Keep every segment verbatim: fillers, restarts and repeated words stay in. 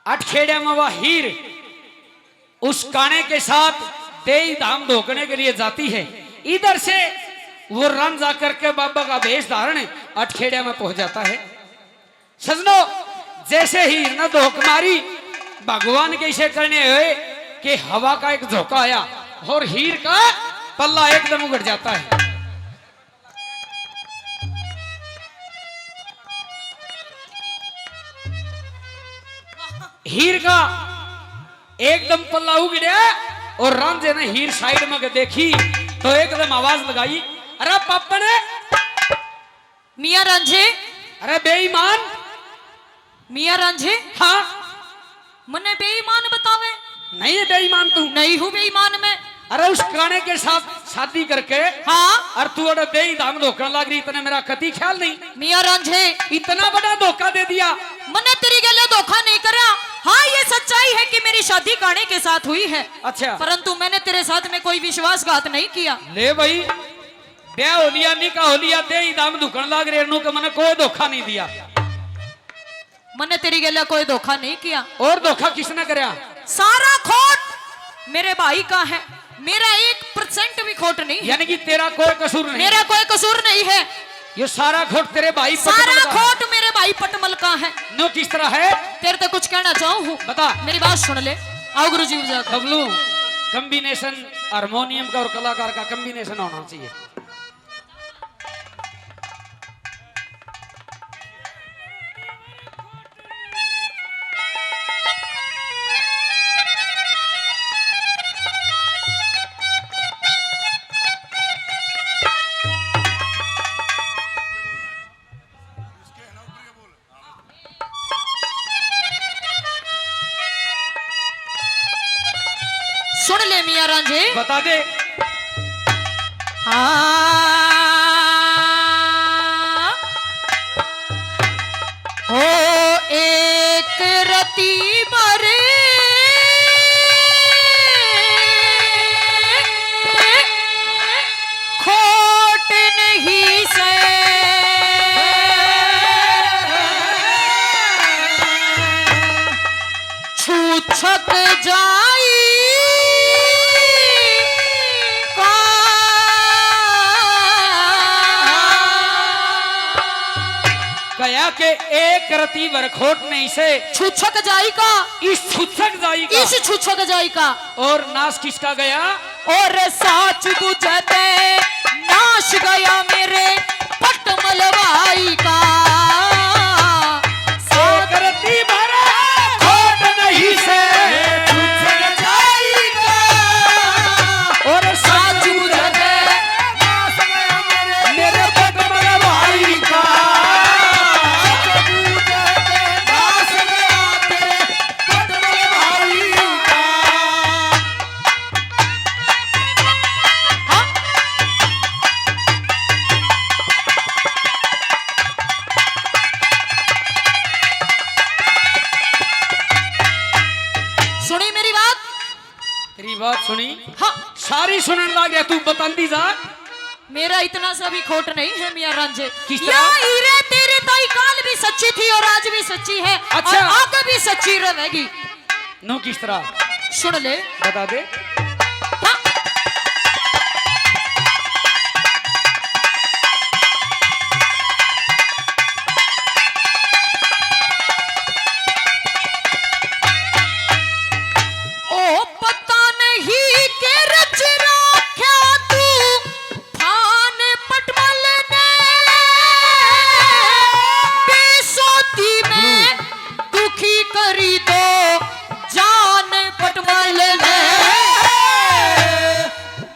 अठखेड़े में वह हीर उस काने के साथ देई धाम धोकने के लिए जाती है। इधर से वो रन जा करके बाबा का भेष धारण अठखेड़े में पहुंच जाता है। सजनो, जैसे हीर ने धोक मारी, भगवान के इसे करने हुए कि हवा का एक झोंका आया और हीर का पल्ला एकदम उघड़ जाता है। हीर का एकदम पल्ला उगड़या और रांझे ने हीर साइड में के देखी तो एकदम आवाज लगाई, "अरे पापण, मियाँ रांझे।" "अरे बेईमान।" "मियाँ रांझे।" "हाँ।" "मन्ने बेईमान बतावे?" "नहीं है बेईमान तू।" "नहीं हूँ बेईमान मैं।" "अरे उस काने के साथ शादी करके।" "हाँ।" "और तू अरे देई धाम धोखा लाग रही, इतने मेरा कती ख्याल नहीं।" "मियाँ रांझे।" "इतना बड़ा धोखा दे दिया।" "मन्ने तेरी गेले धोखा नहीं करा। हाँ, ये सच्चाई है कि मेरी शादी काने के साथ हुई है।" "अच्छा।" "परंतु मैंने तेरे साथ में कोई विश्वासघात नहीं किया।" ले भाई, ब्याह हो लिया, निकाह हो लिया, देई धाम धुकण लाग रहे नू के मन्ने कोई धोखा नहीं दिया। "मन्ने तेरी गेला कोई धोखा नहीं किया।" "और धोखा किसने करया?" "सारा खोट मेरे भाई का है, मेरा एक परसेंट भी खोट नहीं है।" "यानी कि तेरा कोई कसूर नहीं?" "मेरा कोई कसूर नहीं है।" "ये सारा खोट तेरे भाई पटमल सारा का है?" "खोट मेरे भाई पटमल का है।" "नो किस तरह है?" "तेरे तो कुछ कहना चाहूँ हूँ।" "बता।" "मेरी बात सुन ले।" आओ गुरु जी बजा के। तबलू कॉम्बिनेशन, हारमोनियम का और कलाकार का कॉम्बिनेशन होना चाहिए। सुन ले मियाँ रांझे। बता दे। हाँ। हो एक रती भर खोट नहीं से छूछक जाई का। कह्या के एक रती भर खोट नहीं से। छूछक जाई का। इस छूछक जाई का। इस छूछक जाई का। और नाश किसका गया? और साच बुझते नाश गया मेरे पटमल भाई का। एक रती भर खोट नहीं से छूछक जाई का। और साच बुझते नाश गया मेरे पटमल भाई का। नाश गया तेरे पटमल भाई का। हाँ? सुनी मेरी बात? तेरी बात सुनी। हाँ। सारी सुनन लाग गया, तू बतांदी जा। मेरा इतना सा भी खोट नहीं है मियाँ रांझे। किस तरह? या हीरे तेरी ताई काल भी सच्ची थी और आज भी सच्ची है। अच्छा। और आगे भी सच्ची रहेगी। नो किस तरह? सुन ले। बता दे। हाँ। ओ पता नहीं के रच राख्या तू थान पटमल ने बेसोती में दुखी करी दो जान पटमल ने।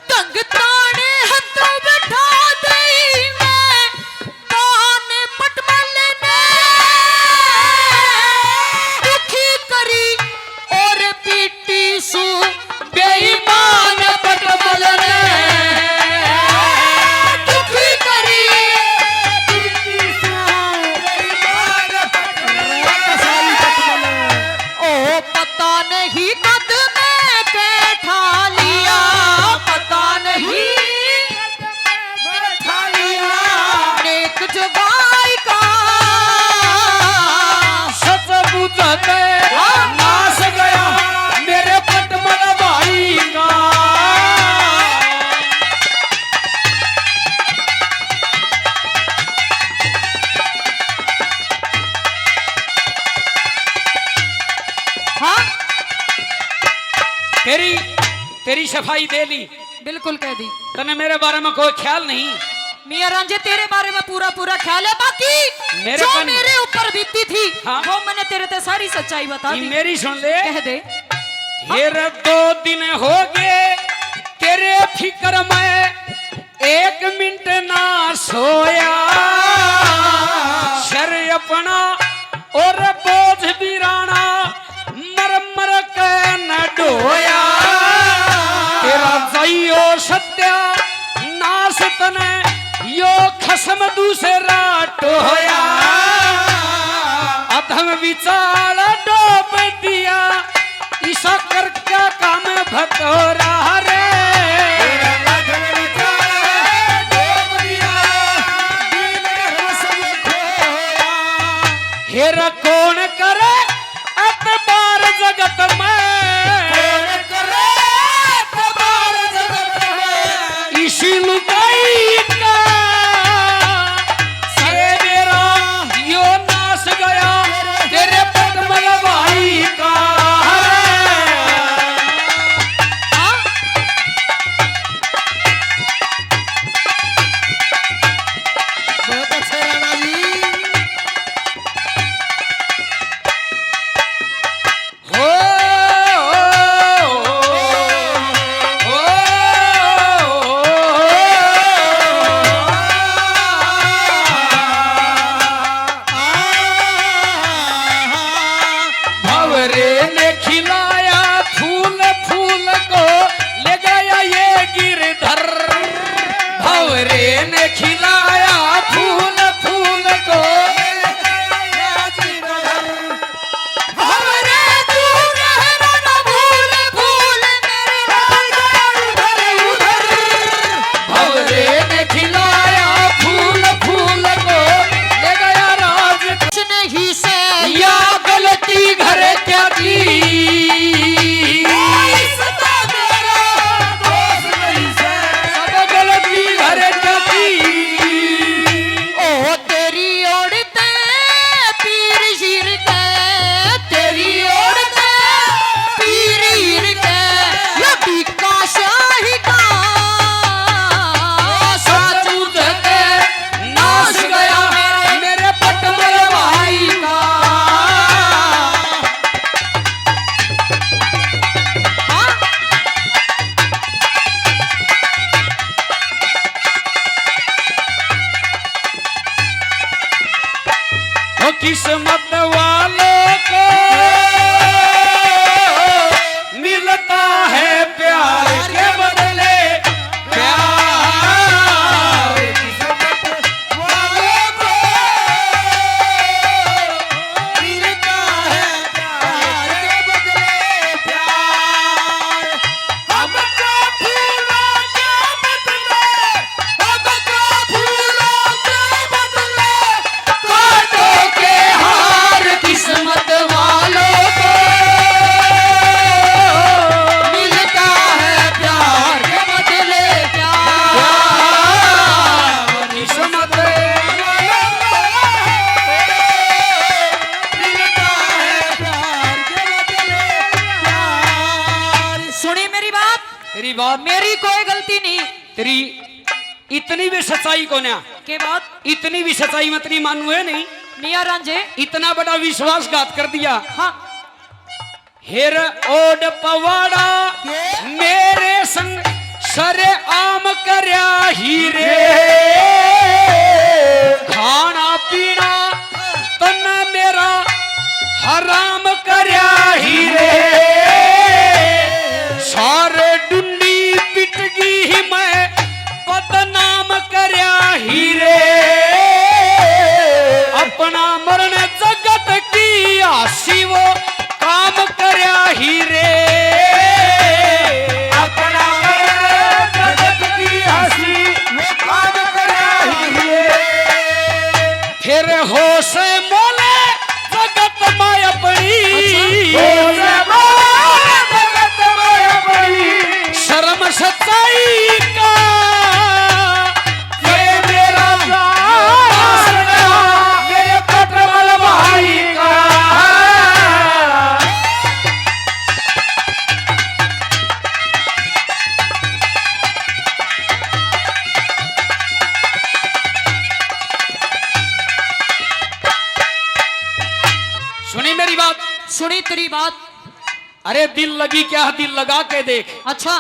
तंग ताने हथ बैठा दई मैं तान पटमल ने दुखी करी और पीटी सू बेईमान पटमल ने दुखी करी। ओ पता नहीं कद मैं के ठा लिया, पता नहीं कद मैं ठा लिया। नेक जगाई का सच बुझते हाँ। तेरी, तेरी सफाई दे ली। बिल्कुल कह दी। तने मेरे बारे में कोई ख्याल नहीं। मियाँ रांझे, तेरे बारे में पूरा पूरा ख्याल है, बाकी मेरे जो कन- मेरे ऊपर बीती थी, हाँ। वो मैंने तेरे ते सारी सच्चाई बता ये दी। मेरी सुन ले। कह दे। ये रे दो दिन हो गए तेरे फिक्र में एक मिनट ना सोया। सर अपना और बोझ बिराना मर मर के न ढोया। तेरा जाइयो सत्या नाश तने यो खसम दूसरा टोया। अधम विचार डोब दिया इसा करके काम भतोरा रे। हेर कौन करे अतबार जगत में, कौन करे अतबार जगत में। इसी लुगाई का से मेरा यो नाश गया तेरे पटमल भाई का। बहुत अच्छे राणा जी। हो, हो, हो, हो। भंवरे ने खिलाया फूल फूल को, ले गया ये गिरधर। भंवरे ने खिलाया फूल फूल को, ले गया ये गिरधर। भंवरे तू रहना ना भूल फूल मेरे राजा उधर उधर। भंवरे ने खिलाया फूल फूल को, ले गया राज। कुछ नहीं से या गलती घर क्या थी? इसमें मेरा दोष नहीं से। सब गलती घर क्या थी? ओ तेरी ओड़ ते पीर हीर के, तेरी ओड़ ते पीर हीर के, या बीका शाही का। सचमुच के नाश गया मेरे पटमल भाई का। हाँ? ओ किस्मत वालों को मिलता है प्यार के बदले प्यार। किस्मत वालों को मिलता है प्यार के बदले प्यार। हमको फूलों के बदले, हमको फूलों के बदले कांटों के हार किस्मत वालों को मिलता है प्यार के बदले प्यार। किस्मत वालों को मिलता है प्यार के बदले प्यार। सुनी मेरी बात? तेरी बात। मेरी कोई गलती नहीं। तेरी इतनी भी सच्चाई कोन्या। के बात? इतनी भी सच्चाई मत नहीं मानू है नहीं। मियाँ रांझे। इतना बड़ा विश्वासघात कर दिया। हाँ। हेर ओड पवाड़ा के? मेरे संग सरे आम करया ही रे। खाना पीना तन्ने मेरा हराम करया ही रे। सारे डुंडी पिट गई ही मैं बदनाम करया ही रे। अपना मरण जगत की आसी वो काम करया ही रे। अपना मरण जगत की आसी वो काम करया ही रे। फिर होश मोले जगत में अपनी। अच्छा। होश मोले जगत में अपनी। शर्म सच्चाई का ये मेरा प्यार, मेरे पटमल भाई का। सुनी तेरी बात। अरे दिल लगी क्या, दिल लगा के देख। अच्छा।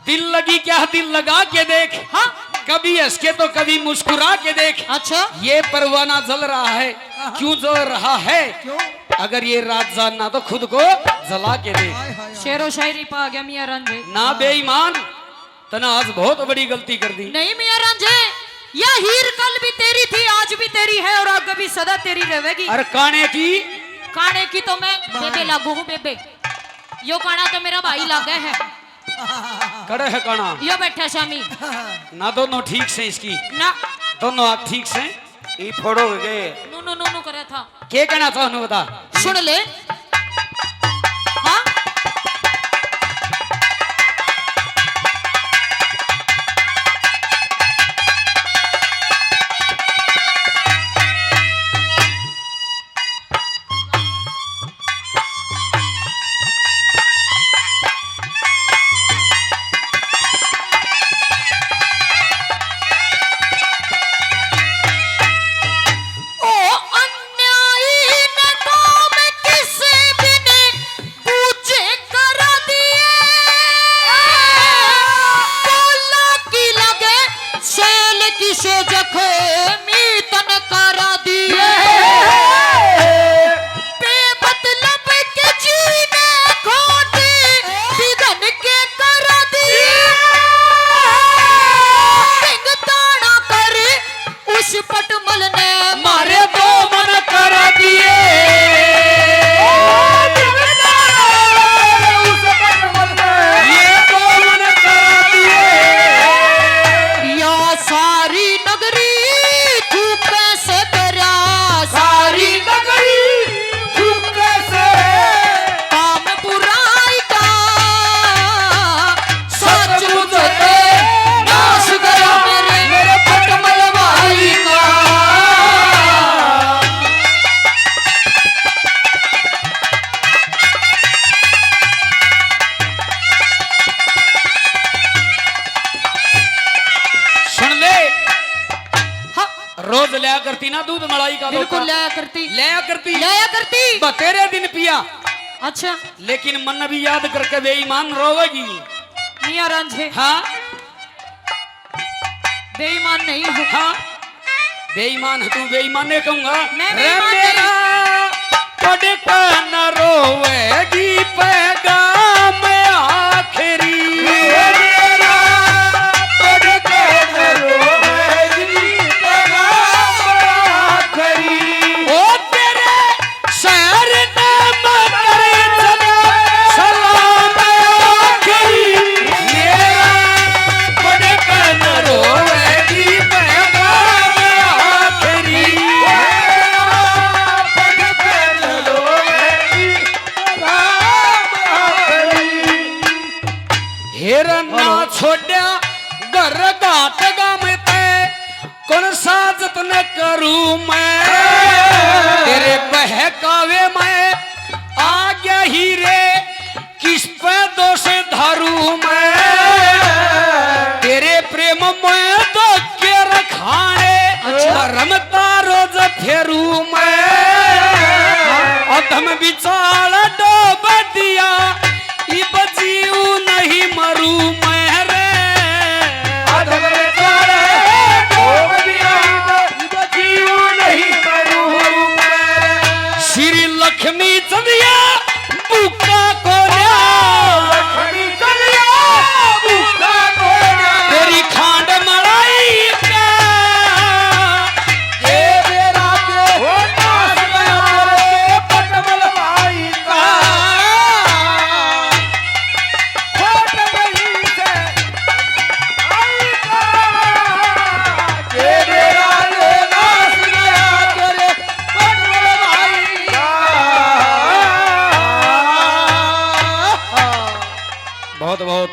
दिल लगी क्या, दिल लगा के देख। हाँ। कभी हंस के तो कभी मुस्कुरा के देख। अच्छा। ये परवाना जल रहा है, क्यों जल रहा है? क्यों? अगर ये रात जानना तो खुद को जला के देख। हाय, हाय, हाय। शेरो शायरी पा गया मियाँ रांझे। ना बेईमान, तने आज बहुत बड़ी गलती कर दी। नहीं मियाँ रांझे, या हीर कल भी तेरी थी, आज भी तेरी है और आगे भी सदा तेरी रहेगी। अरे काने की? काने की तो मैं बेबे लागू हूँ, बेबे। यो काना तो मेरा भाई लागे है। कड़े है काना? यो बैठा शामी। ना दोनों ठीक से इसकी। ना। दोनों आँख ठीक से। ई फोड़ो के। नो, नो, नो, नो करे था। के कहना था उन्हें बता। सुन ले। हाँ? ओ अन्यायी ने काम किसे बिन पूछे करा दिए। बोला की लगे सेल किसे जख्मी तन करा दिए। बेमतलब के जीने खोटी विधन के करा दिए। ढिंग ताना कर उस पटमल ने मारे दो मन करा दिए। ये दो मन करा दिए। या सारी नगरी चुप से करा, सारी नगरी चुप से। काम बुराई का सच मुझे नाश गया मेरे, मेरे पटमल भाई का। सुन ले। हाँ। रोज लिया करती ना दूध मलाई का बिल्कुल धोखा। लिया करती। लिया करती। लिया करती। बतेरे दिन पिया। अच्छा। लेकिन मन भी याद करके बेईमान रोवेगी। मियाँ रांझे। हाँ। बेईमान नहीं हूँ। हाँ। बेईमान है तू, बेईमान नहीं कहूंगा। मैं रे बेईमान मेरा नहीं। पड़का न रोवेगी पैगाम आखिरी। रे मेरा पड़का न रोवेगी पैगाम आखिरी। ओ तेरे शहर ने मकर जगह सलाम आखिरी। मेरा पड़का न रोवेगी पैगाम आखिरी। पड़का न रोवेगी पैगाम आखिरी। हेर ना छोड़ा घर घाट गाम ते, कौन सा जतन करूं मैं? तेरे बहकावे मैं आ गया हीरे, किस पे दोष धारू मैं? तेरे प्रेम में तो के रखाने, अच्छा। भरम तारो ज फेरू मैं। अधम विचार डोब दिया, इब जीव नहीं मरू मैं रे। अधम विचार डोब दिया, इब जीव नहीं मरू मैं। श्री लक्ष्मी चंदिया भूखा कोन्या। लक्ष्मी चंदिया भूखा कोन्या। तेरी खांड मलाई का। ये मेरा के हो नाश गया रे पटमल भाई का। खोट गई से आई का। ये मेरा के नाश गया तेरे पटमल भाई का। बहुत बहुत